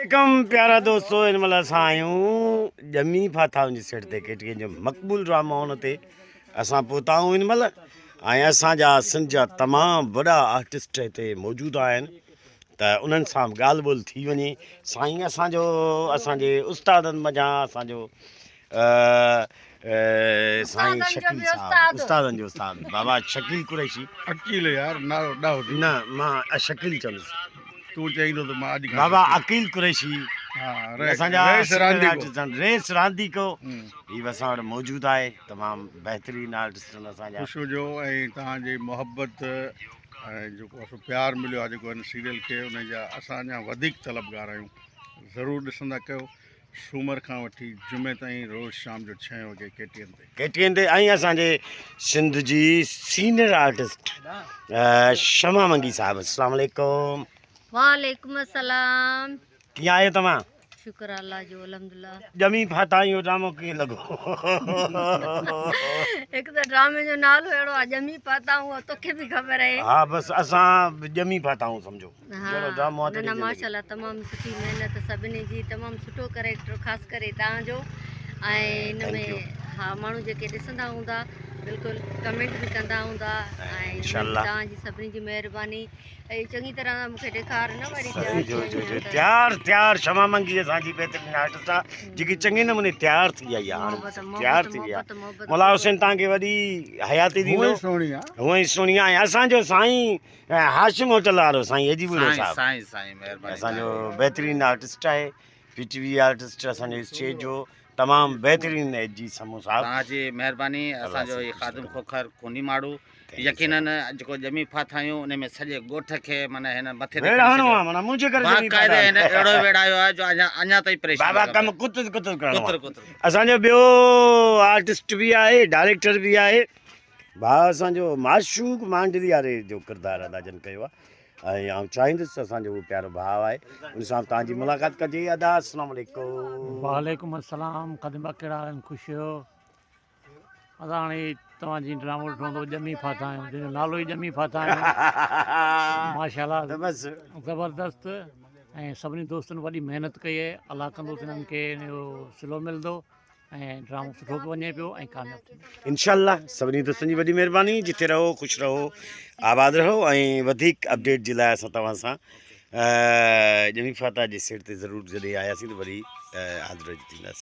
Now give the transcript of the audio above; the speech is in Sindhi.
عليڪم پيارا دوستو هن مهل اسان آهيون ڄمي ڦاٿائن جي سيٽ تي ڪي ٽي اين جو مقبول ڊرامو ان تي اسان پهتا آهيون هن مهل ۽ اسان جا سنڌ جا تمام وڏا آرٽسٽ هتي موجود آهن ته انهن سان به ڳالهه ٻولهه ٿي وڃي سائين اسان جو اسان جي استادن منجهان اسان جو سائين شڪيل صاحب استادن جو استاد بابا شڪيل قريشي عقيل يار نالو ڏاهو ٿي نه مان شڪيل چوندس تون چئيندو ته مان اڄ کان بابا عقيل قريشي ها اسان جا ريس رانديڪو ريس رانديڪو هي به اسان وٽ موجود آهي تمام بهترين آرٽسٽ آهن اسان جا خوش هجو ۽ توهان جي محبت ۽ جيڪو اسان پيار مليو آهي جيڪو هن سيريل کي ان جا اسان اڃا وڌيڪ طلبگار آهيون ضرور ڏسندا ڪيو سومر کان وٺي جمعي تائين روز شام جو ڇهين وڳي ڪي ٽي اين تي. ڪي ٽي اين تي ۽ اسان جي سنڌ جي سينئر آرٽسٽ شمع منگي صاحب السلام عليڪم. وعليڪم السلام. ڪيئن آهيو توهان؟ شڪر الله جو الحمدلله. ڄمي ڦاٿا اهو ڊرامو ڪيئن لڳو؟ هڪ ته ڊرامي جو نالو اهڙو آهي ڄمي ڦاٿا اهو توکي به خبر آهي. ها بس اسان به ڄمي ڦاٿا آهيون سمجهو. ها نه نه ماشاءالله تمام سٺي محنت سڀني جي تمام سٺو ڪريڪٽر خاص ڪري تان جو ۽ ان ۾ ها ماڻهو جيڪي ڏسندا هوندا بلڪل ڪمينٽ به ڪندا هوندا ۽ تان جي سڀني جي مهرباني ۽ چڱي طرح سان مونکي ڏيکار نه وري تيار تيار شمع منگي اسان جي بهترين آرٽسٽ آ جيڪي چڱي نموني تيار ٿي آئي آ هاڻي تيار ٿي وئي آ مولا حسين تان کي وڏي حياتي ڏيندو هونئن ئي سهڻي آ ۽ اسان جو سائين هاشم هوٽل وارو سائين اي جي ٻرڙو صاحب سائين سائين مهرباني اسان جو بهترين آرٽسٽ آهي پي ٽي وي آرٽسٽ اسان جو اسٽيج جو تمام بهترين اي جي سمون صاحب توهان جي مهرباني اسان جو هي خادم کوکر ڪوني ماڙو يقينن جيڪو ڄمي ڦاٿا آهيون ان ۾ سڄي ڳوٺ کي معنی هن مٿي تي ويڙهاڻو آ معنی منهنجي ڪري ڄمي باقاعده هن اهڙو ويڙهايو آهي جو اڃا اڃا تائين پريشان بابا ڪم ڪتر ڪتر ڪرڻو ڪتر ڪتر اسان جو ٻيو آرٽسٽ به آهي ڊائريڪٽر به آهي ڀاء اسان جو معشوق مانڊلي واري جو ڪردار ادا جن ڪيو آهي ۽ آئون چاهيندس ته اسان جو هو پيارو ڀاء آهي ان سان به توهان جي ملاقات ڪجي ادا السلام عليڪم. وعليڪم السلام خادم ڀاء ڪهڙا حال آهن خوش آهيو ادا هاڻي توهان جي ڊرامو ڏٺو هوندو ڄمي ڦاٿا آهيون جنهن جو نالو ئي ڄمي ڦاٿا آهيون ماشاءالله زبردست ۽ سڀني دوستن وڏي محنت ڪئي آهي الله ڪندو ته انهن کي ان جو صلو ملندو ۽ ڊرامو سٺو به وڃي پيو ۽ ڪامياب ٿيندو. انشاء الله سڀني دوستن جي وڏي مهرباني جتي رهو خوش رهو آباد رهو ۽ وڌيڪ اپڊيٽ جي لاء اسان توهان سان ڄمي فاتح جي سيٽ تي ضرور جڏهن آياسين ته وري حاضر ٿينداسين.